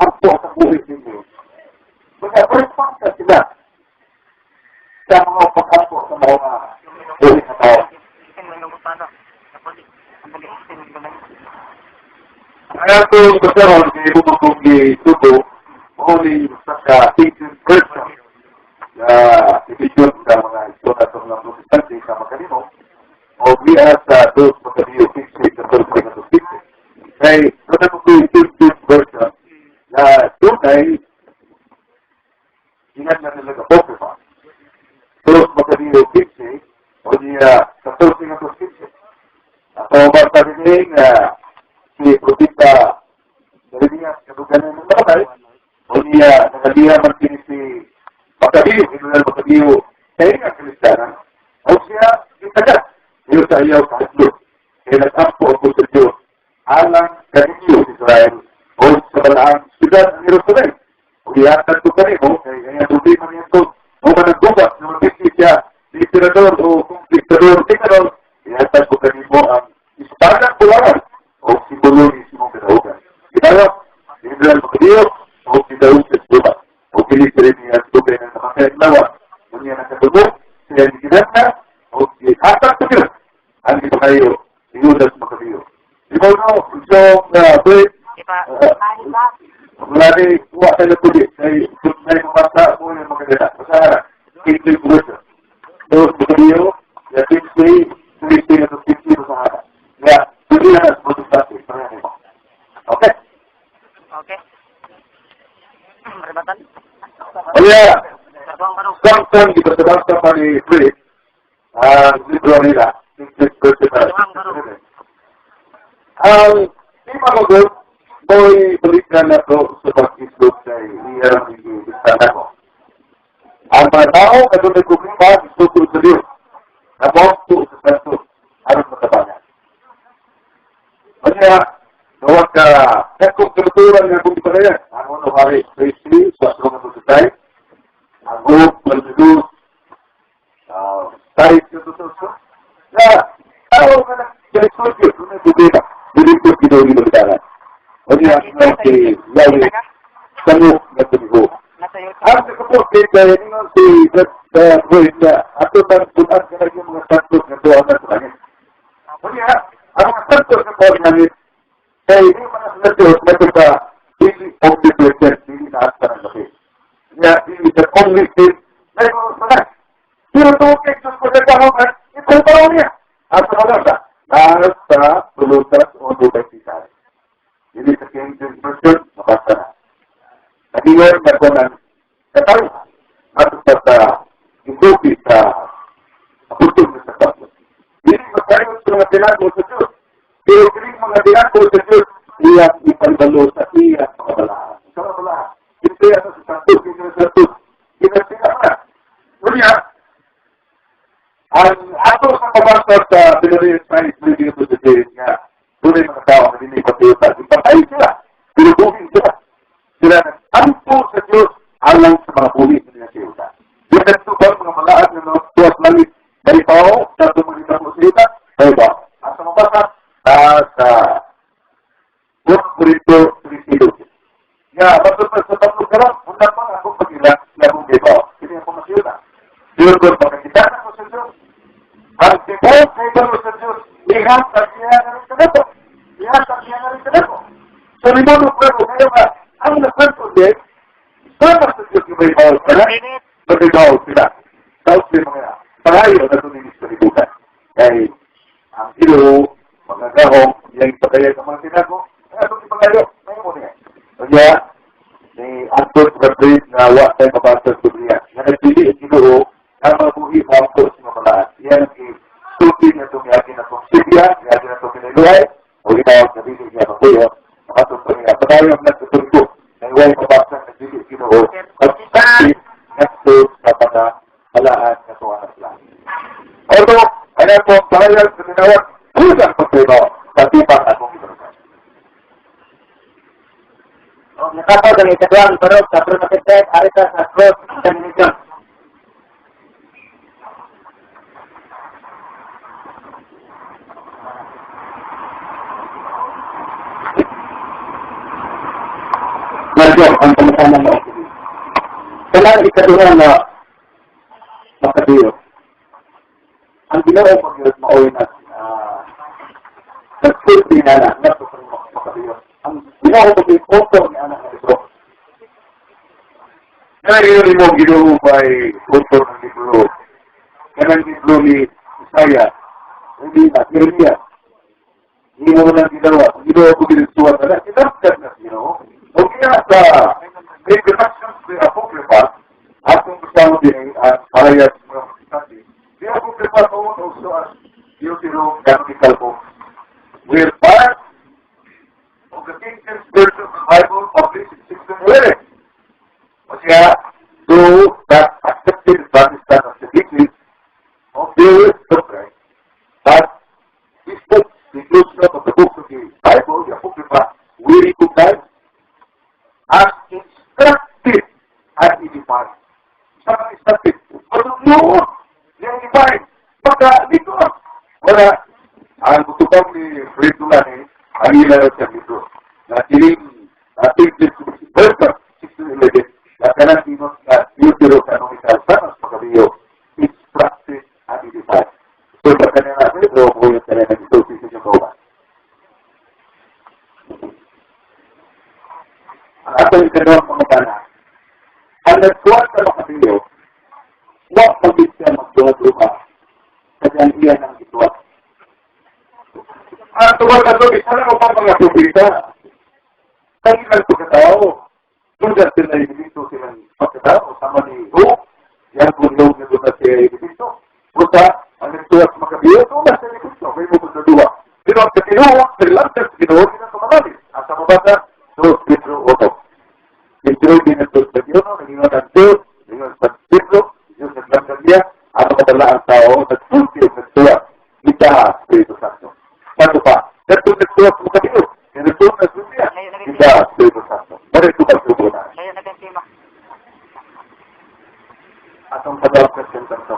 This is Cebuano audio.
ampo sa buhi ninyo. Mga responsa sila sa mga pag-ampo sa mga buhi na tao. Ang atong kasaron kay bumukong gisugo, mao ni usa ka ancient version na ibigyon sa mga istorya sa mga Protestante sa makanino o giya sa 2 Macabeo 15, 14 15. Kay doon ko ancient version na dunay ingat na nila ka Pokemon. 2 Macabeo 15 o diya 14 15. Ako ba sa nga si Propeta Jeremias kaduganan ng namatay o niya nangaliha man kini si Macabeo, General Macabeo, sa nga Kristiyanan, o siya itagat iyo sa iyaw kahadlok. Kaya nag-ampo ako sa Diyos alang kaninyo Israel o sa balaang siyudad ng Jerusalem. O ihatag ko kanimo, kay kaya problema niya ito, o managgubat na mabisi siya ni emperador o conquistador general, ihatag ko kanimo ang ispagang bulawan o simbolo ni Simon Kadaugan. Ginawa, ni General Macabeo, o si Daud sa gubat. O kini si Jeremias dugay na namatay ang lawa. Unya nakatubok, siya ni Ginana, o gihatag sa Diyos ang ipakayo ni Judas Macabeo. Di ba no, isang bird, wala ni, kuha tayo tuli, kay kung may mamasa mo yung mga dala. Basta, English version. Dos Macabeo, ya 15, 16, at 15 sa Ya, tuli na sa Protestante. Pareho mo. Okay. Okay. Maribatan. Kaya, Sabang karo. samtang gibasa-basa pa ni Philip, ang libro nila, English version na. Ang tema ko doon, boy, balikan na to sa pag-islog kay iyang ibigay ko. Ang mga tao, katulad ko problema, isuko sa Diyos. Namonto sa santos, aron matabangan. Kanya, gawa ka, dakong katuturan nga kung ipanayan. Ang ano, hari, Tracy, sa asro nga pagkatay, ang Hope, Malmilus, tayo sa tutuso, na tao nga nag-resolve kung may problema, dili ko ginawin. Kanya, nga si Yahweh, sangop na tumiho. Nasa YouTube. Ang nakapo, kay kaya ningon si Brad Roy na ato nang tunan ka yung mga santos nga tuwa na sa langit. Kanya, ang mga santos nga tuwa sa langit, kay hindi man sa Diyos, may sa dili omnipresent, dili na asa ng gabi. Kaya, dili sa omniscient, may mga sa langit. Pero tungkol kay Diyos ko sa kahongan, ito pa niya. Asa na sa? Nasa pulutas o dugay sisay. Dili sa King James Version, mabasa na. Nagiyon na ko ng katawan at sa isubi sa apostol na sa Pablo. Dili magkaroon sa mga tinago sa Diyos. Pero dili mga tinago sa Diyos, iyang ipalbalo sa iyang mga balahan. Sa mga balahan. Hindi yan sa santos, hindi sa santos. Ginasila na. Kunya, ang ato sa mabasa sa Benares Science Living of the Day nga, doon ay mga tao na hindi ipatiyota. Ipatay sila. Pero buhin sila. Sila nag-ampo sa Diyos alang sa mga buhi na nila. Yung nagtubang mga malaat na mga tuwas langit, may tao, sa tumagita mo sa ita, may ba? Ang sa mabasa, sa 1 Corinto 3:12. Nga, matod pa sa tatlo karon, una pa akong pag-ila, na akong gibaw. Hindi ako masiyuta. Pero kung makakita na ko sa Diyos, ang tibuok kay balo sa Diyos, ihatag niya na rin kanako. Ihatag niya na rin kanako. So, limono pero kayo nga, ang nakwento din, sama sa Diyos yung may bawal sila, may bawal sila. Tawag sila mga pangayo na tuminis sa libutan. Kay ang ilo, mga gahong, iyang pagayag ng mga tinago, ay atong ipangayo, may mo niya. Kaya, ni Anton Madrid na wa tayo mabasa sa Biblia, nga nagpili ang Ginoo nga mabuhi mo ang sa mga balaan. Iyan ang sulti na itong yagi na itong Sibya, yagi na itong Piniluhay, o ginawag na dili niya mabuhi, makatong pa niya. Padayon na sa tulgo, na iway mabasa na dili Ginoo, pagsabi ngadto sa mga balaan nga tuwa na sila. Although, ano po ang pahayag sa tinawag, kusang pagpino sa tipang akong ginagawa. O, nakapag ang ikaduhang barog sa Bruno Pepet, arita sa cross examination. Medyo ang pangutana mo. Kanang ikaduha nga Makabiyo. Ang Ginoo pag yun maoy na nagsulti na na ngadto sa Makabiyo. Ang Ginoo pag yun author ni ana nga libro. Ngayon mo Ginoo by author ng libro. Kanang libro ni Isaiah, hindi na, Jeremiah. Hindi mo lang ginawa. Ginoo ko ginasuwan na na. Kinaskat na Ginoo. O kaya sa introduction to the Apocrypha, atong kasama din ang parayas mga Protestante. The Apocrypha known also as Deuterocanonical books were part of the King James Version of the Bible published in 1611. O siya, though that accepted Protestant as the basis of their doctrine, but this book, the inclusion of the books of the Bible, the Apocrypha, we recognize as instructive and edifying. Sa mga instructive, matutulungan, yung edifying. Baka dito, wala, ang butupang ni Fred Dulani, ang ila sa libro, na kining ating version 1611, na kanang ingon nga Deuterocanonical sa mas Makabiyo, instructive and edifying. So, sa kanya na, Pedro, mo yung kanya nag-isulti sa inyong kauban. Ang atong ikaduhang pangutana, ang nagsuwat sa Makabiyo, wa pagit siya magduha-duha sa diyang iya ng gituwa. Ang tuwag na ito, isa lang ang mga propeta. Ang ilang pagkatao, doon sila elemento silang pagkatao, sama ni Ho, yan kung yung na doon siya elemento. Basta, ang nagsuwat sa Makabiyo, doon na siya elemento, may mo pagdaduwa. Pero ang katinuwa, sa lantas, Ginoo, ginasumalali. Asa mabasa, 2 Pedro 1. Pedro binatod sa Diyos, nangingon ang Diyos, nangingon sa Pedro, Diyos naglangan niya, ang mga ang tao, nagsulti o nagsuwat, ita Espiritu Santo. Paano pa? Nagsulti nagsuwat sa Makabiyo, nagsuwat na niya, ita Espiritu Santo. Marito ka subo na. Layo na kang tema. Atong follow-up question tanto.